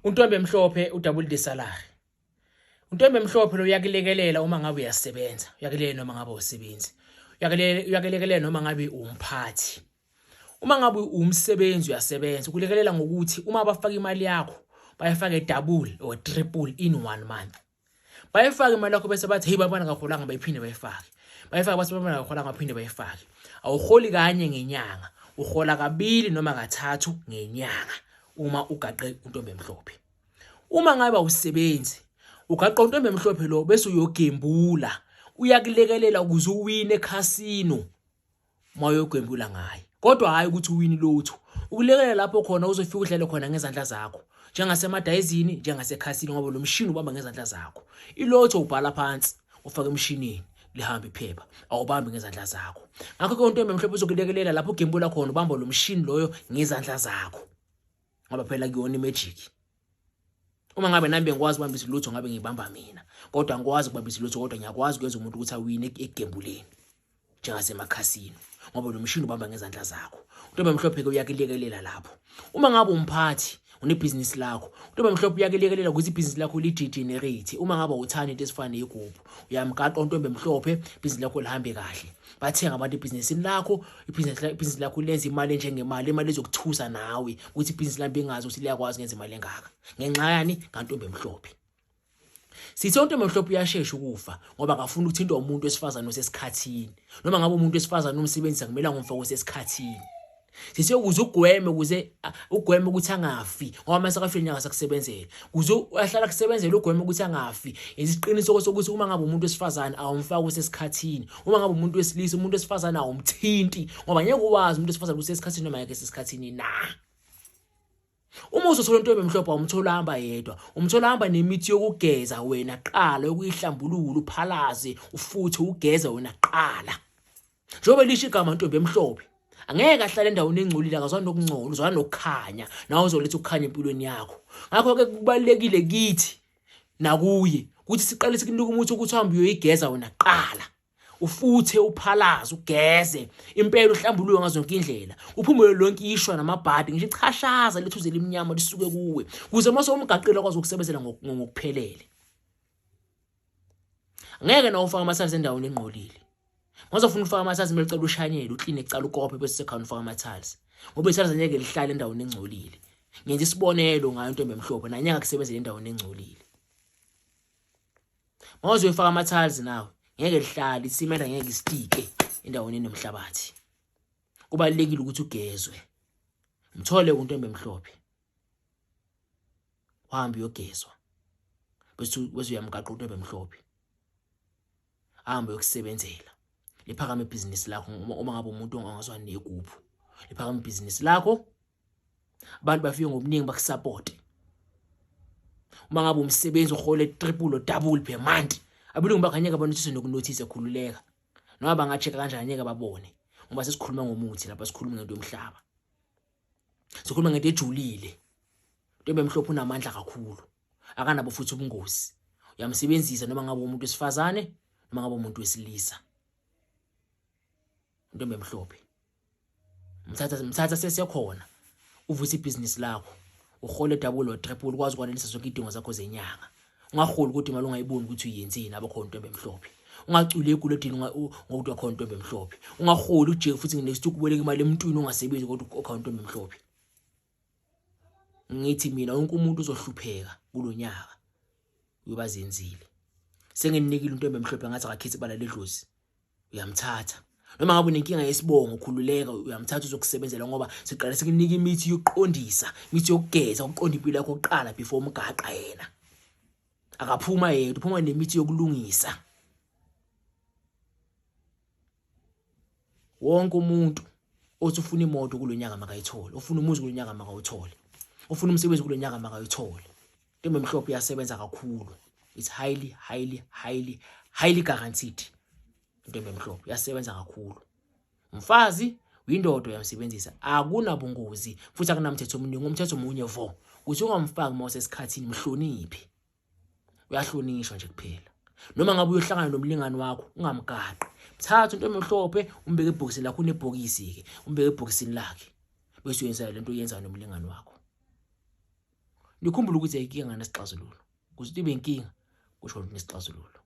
Untombi emhlophe udouble the salary. Untombi emhlophe lo uyakulekelela uma ngabe uyasebenza, uyakulekelela noma ngabe usebenzi. Uyakulekelela noma ngabe umphathi. Uma ngabe umsebenzi uyasebenza, ukulekelela ngokuthi uma bafaka imali yakho bayifake double or triple in one month. Bayifake imali yakho bese bathi hey babana kaholanga bayiphinde bayifake. Bayifake base babana kaholanga baphinde bayifake. Awuholi kanye ngenyanga, uhola kabili noma kathathu ngenyanga uma ugaqe untombi emhlophe. Uma ngabe awusebenzi, ugaqa untombi emhlophe lo bese uyogembula, uyakulekelela ukuze uwine ekhasino uma uyogembula ngaye. Kodwa hhayi ukuthi uwini lutho. Ukulekelela lapho khona uzofika udlale khona ngezandla zakho. Njengasemadayizini, njengasekhasini ngoba lo mshini ubamba ngezandla zakho. Ilotho ubhala phansi, ufake emshinini lihambe iphepha awubambi ngezandla zakho. Ngakho ke untombi emhlophe uzokulekelela lapho ugembula khona ubamba lo mshini loyo ngezandla zakho. Ngoba phela kuyona imagic. Uma ngabe nami bengikwazi ukubambisa lutho ngabe ngibamba mina. Kodwa angikwazi ukubambisa lutho kodwa ngiyakwazi ukwenza umuntu ukuthi awine ekugembuleni. Njengasemakhasino ngoba lo mshini ubamba ngezandla zakho. Untombi emhlophe ke uyakulekelela lapho. Uma ngabe umphathi unebhizinisi lakho, untombi emhlophe uyakulekelela ukuthi ibhizinisi lakho lidegenerate. Uma ngabe uthanda into esifana negubhu, uyamgaqa untombi emhlophe, ibhizinisi lakho lihambe kahle. Bathenga abantu ebhizinisini lakho, ibhizinisi lakho lenza imali enjengemali, imali ezokuthusa nawe ukuthi ibhizinisi lami bengazi ukuthi liyakwazi ngenza imali engaka. Ngenxa yani? Ngantombi emhlophe. Sithi untombi emhlophe uyashesha ukufa ngoba akafuni ukuthintwa umuntu wesifazane osesikhathini. Noma ngabe umuntu wesifazane umsebenzisa kumele angumfake osesikhathini. Sithi ukuze ugweme ukuze ugweme ukuthi angafi ngoba mase akafile nyanga sakusebenzela. Ukuze ahlala kusebenzela ugweme ukuthi angafi. Isiqiniseko sokuthi uma ngabe umuntu wesifazane awumfaki osesikhathini, uma ngabe umuntu wesilisa umuntu wesifazane awumthinti ngoba ngeke uwazi umuntu wesifazane usesikhathini noma ngeke esesikhathini na. Uma uzothola intombi emhlophe awumthola hamba yedwa, umthola hamba nemithi yokugeza wena qala, yokuyihlambulula, uphalaze, ufuthe ugeze wena qala. Njengoba lisho igama ntombi emhlophe, angeke ahlale endaweni engcolile, akazwani nokungcola, uzwana nokukhanya, nawe uzoletha ukukhanya empilweni yakho. Ngakho-ke kubalulekile kithi nakuye ukuthi siqale sikunike umuthi ukuthi uhambe uyoyigeza wena qala. Ufuthe uphalaze ugeze impela uhlambuluke ngazo zonke indlela uphumule lonke ishwa namabhadi ngisho ichashaza lethuze limnyama lisuke kuwe kuze mase umgaqile akwazi ukusebenzela ngokuphelele. Ngeke nawe ufake amathalisi endaweni engqolile. Ngozofuna ufaka amathalisi kumele ucela ushanyele ukline kucala ukophe bese sekhona ufaka amathalisi ngoba ithalisi ngeke lihlale endaweni engcolile. Ngenza isibonelo ngayo intombi emhlophe nanyaka kusebenzele endaweni engcolile. Mawuzoyifaka ama-tiles nawe ngeke lihlale isimela ngeke isitike endaweni enomhlabathi. Kubalulekile ukuthi ugezwe. Mthole untombi emhlophe. Uhambe uyogezwa. Bese bese uyamgaqa untombi emhlophe. Ahambe uyokusebenzela. Liphakame ibhizinisi lakho uma ngabe umuntu ongazwani negubhu. Liphakame ibhizinisi lakho abantu bafike ngobuningi bakusapote uma ngabe umsebenzi uhole triple or double per month abelungu bakanyeka banothise nokunothisa khululeka noma bangacheka kanjani ngeke babone ngoba sesikhuluma ngomuthi lapha sikhuluma ngento yomhlaba sikhuluma ngento ejulile into emhlophe unamandla kakhulu akanabo futhi ubungozi uyamsebenzisa noma ngabe umuntu wesifazane noma ngabe umuntu wesilisa into emhlophe mthatha mthatha sesekhona uvuse ibhizinisi lakho uhole double or triple ukwazi ukwanelisa zonke idingo zakho zenyanga ungaholi kodwa imali ungayiboni ukuthi uyenzeni abakhona into emhlophe ungaculi eguledini ngokuthi wakhona into emhlophe ungaholi ujeke futhi next ukuboleka imali emntwini ongasebenzi kodwa ukhona into emhlophe ngithi mina wonke umuntu uzohlupheka kulonyaka uyobazenzile senginikile into emhlophe ngathi akakhethi ibala ledlozi uyamthatha noma ngabe unenkinga yesibongo khululeka uyamthatha uzokusebenzela ngoba siqale sikunika imithi yokuqondisa imithi yokugeza ukuqonda impilo yakho kuqala before umgaqa yena akaphuma yedwa uphuma nemithi yokulungisa wonke umuntu othi ufuna imoto kulonyaka makayithole ufuna umuzi kulonyaka makawuthole ufuna umsebenzi kulonyaka makayithole into emhlophe iyasebenza kakhulu it's highly highly highly highly guaranteed into emhlophe iyasebenza kakhulu umfazi uyindoda uyamsebenzisa akunabungozi futhi akunamthetho omningi umthetho munye vo ukuthi ungamfaki uma usesikhathini mhloniphe uyahlonishwa nje kuphela noma ngabe uyohlangana nomlingani wakho ungamgaqi mthatha into emhlophe umbeke ebhokisini lakho unebhokisi ke umbeke ebhokisini lakhe bese uyenza lento oyenza nomlingani wakho. Nikhumbule ukuthi ayinkinga nesixazululo. Ukuze ibe inkinga kusho nesixazululo.